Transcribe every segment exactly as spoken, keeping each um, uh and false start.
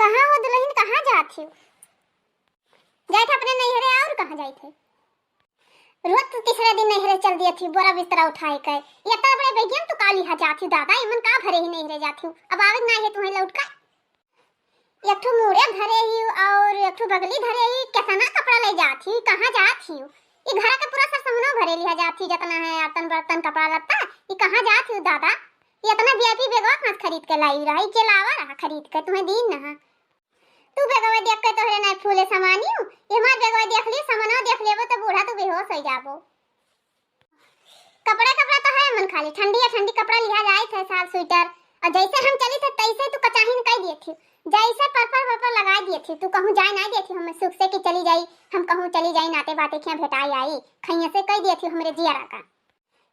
कहाँ हो दुलहिन, कहाँ जात हिउ? जाइत है अपने नैहरे, और कहाँ जाइत है? रोज तू तीसरे दिन नैहरे चल दियत ही, बोरा बिस्तरा उठाए के। इतना बड़े बैगिया में तू का लिहा जात ही दादा, इमन का भरे ही नैहरे जात ही? अब आवे ना है तुम्हें लौट का। एक ठो मूड़े भरे ही और एक ठो बगली धरे ही, कितना कपड़ा ले जात ही, कहाँ जात ही? ई घर के पूरा सरसमनो भरे लिहा जात ही, जितना है आतन बर्तन कपड़ा लत्ता, ई कहाँ जात ही दादा? इतना वीआईपी बैगवा कहाँ से खरीद के लाई रहा, ई के लावा रहा खरीद के, तुम्हें दीन ना। तू बेगवा देख के तोहरे नाई फूले समानियो, ये हमार बेगवा देख ली, समनवा देख लेबो तो बूढ़ा तू बेहोश हो जाबो। कपड़ा, कपड़ा तो है मन खाली, ठंडी या ठंडी कपड़ा लिहा जाए थे, साल स्वेटर। और जैसे हम चली थे तैसे तू कचाहिन कह दिए थी, जैसे पर पर पर पर लगा दिए थी, तू कहूँ जाए ना दिए थी, हमें सुख से कि चली जाई, हम कहूँ चली जाई नाते बाते खिया भेटाई आई, खैया से कह दिए थी हमरे जियरा का।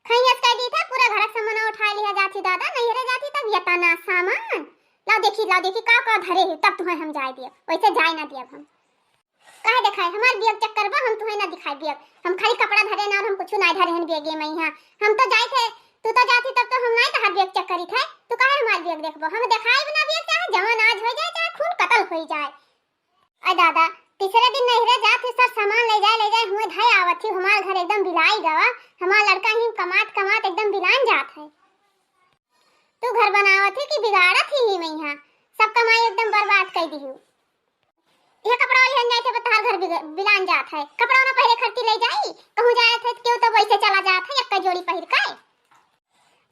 खैयस कह दी थे, पूरा घर के सामान उठा लिहा जाती दादा, नैहरे जाती तब ये तना सामान। लाओ देखी, लाओ देखी, का का धरे है, तब तुम्हें हम जाए दिए, वैसे जाए ना दिए हम। काहे देखाए, हमार बियग चेक करबो, हम तुम्हें ना दिखाए बियग। हम खाली कपड़ा धरे ना, और हम कुछ ना धरे हैं बियगे में यहाँ। हम तो जाए थे, तू तो जाती तब तो हम ना तहार बियग चेक करी थे, तू काहे हमार बियग देखबो? हम देखाए बिना बियग, चाहे जवान आज हो जाए, चाहे खून कतल हो जाए। अरे दादा, तीसरे दिन नैहरे जात ही, सब सामान ले जाए, ले जाए, हुए धय आवत ही, हमार घर एकदम बिलाई गवा, हमार लड़का ही कमात कमात एकदम बिलान जात है। तू घर बनावत ही कि बिगाड़त ही, ही मैया, सब कमाई एकदम बर्बाद कर दी हूँ। यह कपड़ा वाली हन जाए थे, बतार घर बिग-, बिलान जात है, कपड़ा ना पहले खरती ले जाई, कहूँ जाए थे, क्यों तो वैसे चला जात है, एक जोड़ी पहिर के।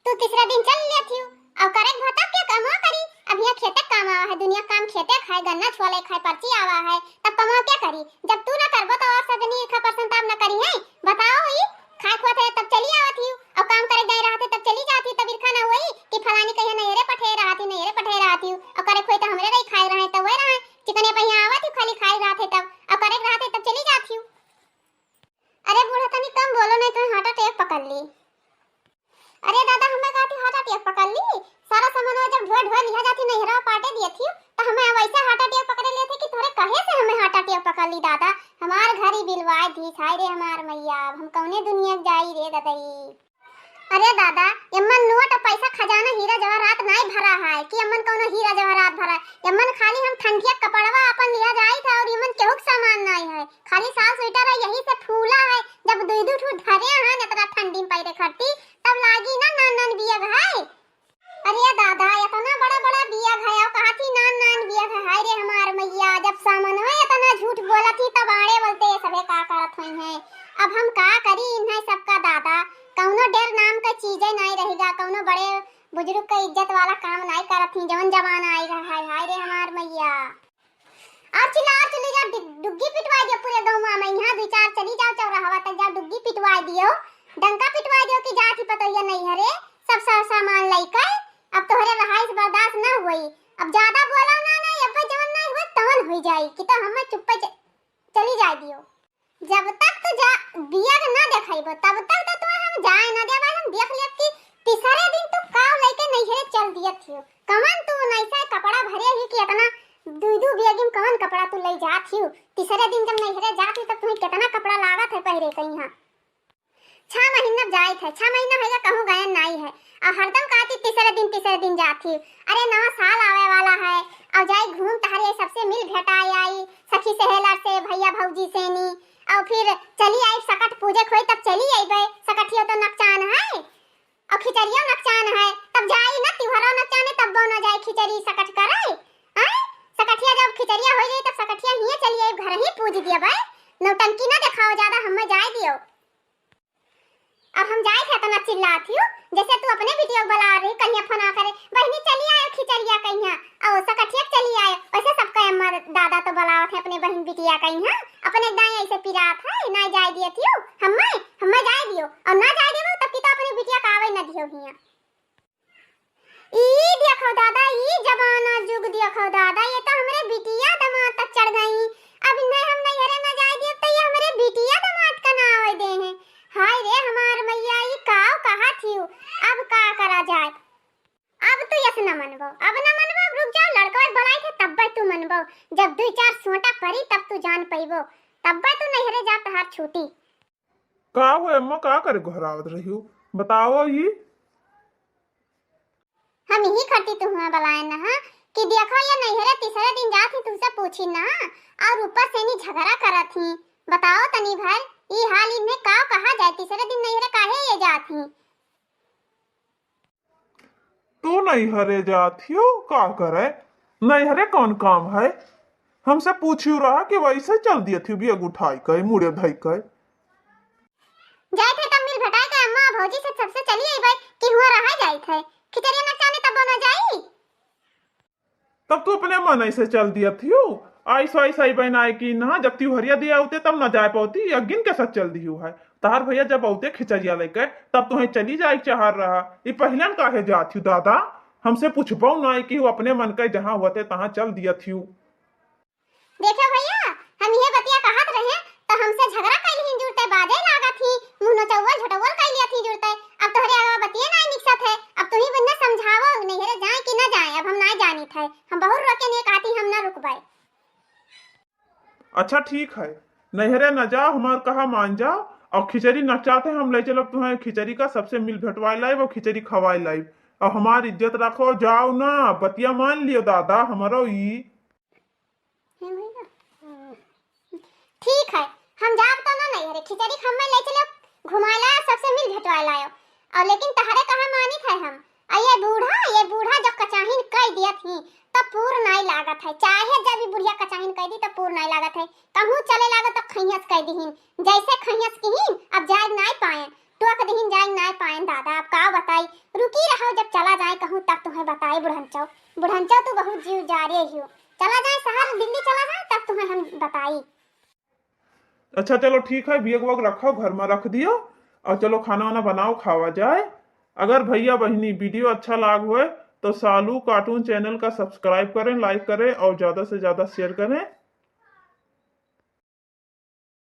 तू तीसरा दिन चल लेत हियो, और करे के भा तब के कमवा करी? अब यहाँ खेते काम आवा है, दुनिया काम खेते खाए, गन्ना छुआ ले खाए, पर्ची आवा है, तब कमवा के करी? जब तू ना करबो तो और सब जनी ईर्खा पर संताप ना करी है। बताओ ई, खाए खुआ थे तब चली आवत हियो, और काम करे गए रहते तब चली जाती, तब ईर्खा ना हुई कि फलानी कहिया नैहरे पठे रहती, नैहरे पठे रहती, और करे खोई तो हमरे रही खाए रहे तो वह रहे, चिकने पहिया आवत ही खाली खाए रहते तब, और करे रहते तब चली जाती। अरे बूढ़ा तनी कम बोलो, नहीं तो हार्ट अटैक पकड़ ली। अरे दादा, हमें कहती हार्ट अटैक पकड़ ली? सारा सामान जब ढोए ढोए लिहा जाती नैहरा पाटे दिए थी, तो हमें वैसे हार्ट अटैक पकड़े लेते कि तोरे कहे से हमें हार्ट अटैक पकड़ ली दादा। हमार घर ही बिलवाए दी, हाय रे हमार मैया, अब हम कौने दुनिया के जाई रे ददई। अरे दादा, एमन नोट पैसा खजाना हीरा जवाहरात नाई भरा है कि एमन कौनो हीरा जवाहरात भरा है। एमन खाली हम ठंडिया कपड़वा अपन लिहा जाई था और एमन केहू के सामान नाई है, खाली साल स्वेटर है, यही से फूला है। जब दुई दुई ठो धरे हैं इतना ठंडी में पैरे खरती, तब लागी ना नान नान बियग है। अरे दादा, इतना बड़ा बड़ा बियग है और कहा थी नान नान बियग है। हाय रे हमार मैया, जब सामनवे इतना झूठ बोला थी तब आड़े बोलते ये सभे का करत हुई हैं। अब हम का करी इन्हें सबका दादा, कौनो डेर नाम का चीजे नाई रहेगा, कौनो बड़े बुजुर्ग का इज्जत वाला काम नाई करत ही, जवन जमाना आई रहा है। हाय रे हमार मैया। और चिल्ला, और चली जा, डु-, डुग्गी पिटवाई दियो पूरे गाँव में। यहाँ दुई चार चली जाओ चौराहवा तक जाओ, डुग्गी पिटवाई दियो, डंका पिटवाई दियो कि जात ही पतोहिया नैहरे, सब सा-, सामान लइके। अब तोहरे रहाई से बर्दाश्त ना हुई, अब ज्यादा बोला ना, ना, अब जवन ना हुई तवन हुई जाई कि तो हमें चुप्पे च-, चली जाए दियो। जब तक तू जा, बियग ना देखाइबो, तब तक तो तुम्हें हम जाए ना देबे। हम देख लेब कि तीसरे दिन तू का लेके नैहरे चल दियत हियो। कमन तू नैसे कपड़ा भरे ही कि इतना दू दू बियगी में कमन कपड़ा तू ले जात हियो? तीसरे दिन जब नैहरे जात ही तब तुम्हें कितना कपड़ा लागत है पहिरे के यहाँ। छह महीना जाइत है, छह महीना है कहूँ गयन नाई है। और हरदम कहती तीसरे दिन, तीसरे दिन जात ही। अरे नवा साल आवे वाला है, और जाई घूम टहरे, सबसे मिल भेटाए आई, सखी सहेलर से, भैया भौजी से नी, और फिर चली आई सकट पूजे खोई तब चली अइबे। सकठियो तो नकचान है और खिचड़ियो नकचान है, तब जाई ना तिवहरो नकचाने तब बनो जाई खिचड़ी सकट करे। आय, सकठिया जब खिचड़िया हो जाई तब सकठिया हिये चली आई, घर ही पूज दिया भाई। नौटंकी ना देखाओ ज्यादा, हमें जाए दियो। अब हम जाए थे इतना चिल्लात हियो, जैसे तू अपने बिटिया को बुला रही, कहिया फोन आ करे, "बहिनी चली आयो खिचड़िया कहिया, और सकठिया चली आयो।" वैसे सबका अम्मा दादा तो बुलावत है अपने बहिन बिटिया कहिया, अपने दाई ऐसे पिरात है, ना जाए दिए थियो, हम्मे, हम्मे जाए दियो, और ना जाए देबो तब की तो अपने बिटिया का आवे न दियो हिया। ई देखो दादा, ई जमाना जुग देखो दादा, ये तो हमरे बिटिया दमाद तक चढ़ गई। अब इन्हें हम नैहरे न जाए दियो तो ये हमरे बिटिया दमाद का ना आवे दे हैं। हाय रे हमार मैया, ई काव कहा थियू, अब का करा जाए? अब तू यस न मनबो, अब न मनबो, अब रुक जाओ, लड़कवा के बुलाई थे तब्बे तू मनबो। जब दुई चार सोटा परी तब तू जान पइबो, तब्बे तू नैहरे जा तहार छूटी। का हो अम्मा, का करे गोहरावत रही हो? बताओ ई। हम यही खातिर तुहवा बुलाए न हा कि देखो ये नैहरे तीसरे दिन जात ही छिना, और ऊपर से नी झगड़ा करत ही। बताओ तनी भर, ई हाल इन्हें का कहा जाए, तीसरे दिन नैहरे काहे ये जात ही? तू नैहरे जात हियो, का करे? नैहरे कौन काम है? हमसे पूछियो रहा कि वैसे चल दियत हियो, बियग उठाई के, मुड़े धई के। जाइत है तब मिल भेटाई के अम्मा भौजी से सबसे चली अइबै कि हुआ रहा जाइत है। खिचड़िया नचाने तब बना जाई। तब तू अपने मन ऐसे चल दियत हियो। आइस आइस आई बहन आए कि ना, जब तिवहरिया दिया होते तब ना जाए पाती, अगिन के साथ चल दियो है। तहार भैया जब औते खिचड़िया लेके, तब तुहें चली जाए चाहत रहा। ई पहिलन काहे जात हियो दादा? हमसे पूछबो ना कि वो अपने मन के जहाँ होते तहाँ चल दियत हियो। देखो भैया, हम ये बतिया कहत रहे, तो हमसे झगड़ा कैली हिन जुड़ते बाजे लागत ही, मुँह नोचौवल झोटौवल कैली थी जुड़ते। अब तोहरे आगे बतिये ना निकसत है, अब तू ही बन्ना समझावो, नैहरे जाए कि ना जाए, अब हम ना जानित है। हम बहुत रोके ने कहती हम ना रुकबे। अच्छा ठीक है, नैहरे न जाओ, हमार कहा मान जाओ, और खिचड़ी नचाते हम ले चलब तुम्हें खिचड़ी का सबसे मिल भेटवाए लाइब और खिचड़ी खवाए लाइब। और हमार इज्जत रखो, जाओ ना, बतिया मान लियो दादा, हमारो ई। हे भैया, ठीक है, हम जाब तो ना नैहरे, खिचड़ी खम्मे ले चलब, घुमाए लायो, सबसे मिल भेटवाए लायो। और लेकिन तहरे कहा मानित है हम, आ ये बूढ़ा, ये बूढ़ा जब कचाहिन कह दियत ही, तब पूर नाई लागत है। चाहे जब ये बुढ़िया कचाहिन कह दी, तब पूर नाई लागत है। कहूँ चले लागत तो खैहस कह दिहिन, जैसे खैहस किहिन, अब जाए नाई पाए, टोक दिहिन, जाए नाई पाए दादा, अब का बताई। रुकी रहो, जब चला जाए कहूँ तब तुम्हें बताई बुढ़नचौ। बुढ़नचौ तू बहुत जीव जा रही हो, चला जाए शहर दिल्ली चला जाए तब तुम्हें हम बताई। अच्छा चलो ठीक है, बियग वग रखो, घर में रख दियो और चलो खाना वाना बनाओ, खावा जाए। अगर भैया बहिनी वीडियो अच्छा लाग होए तो सालू कार्टून चैनल का सब्सक्राइब करें, लाइक करें और ज़्यादा से ज़्यादा शेयर करें।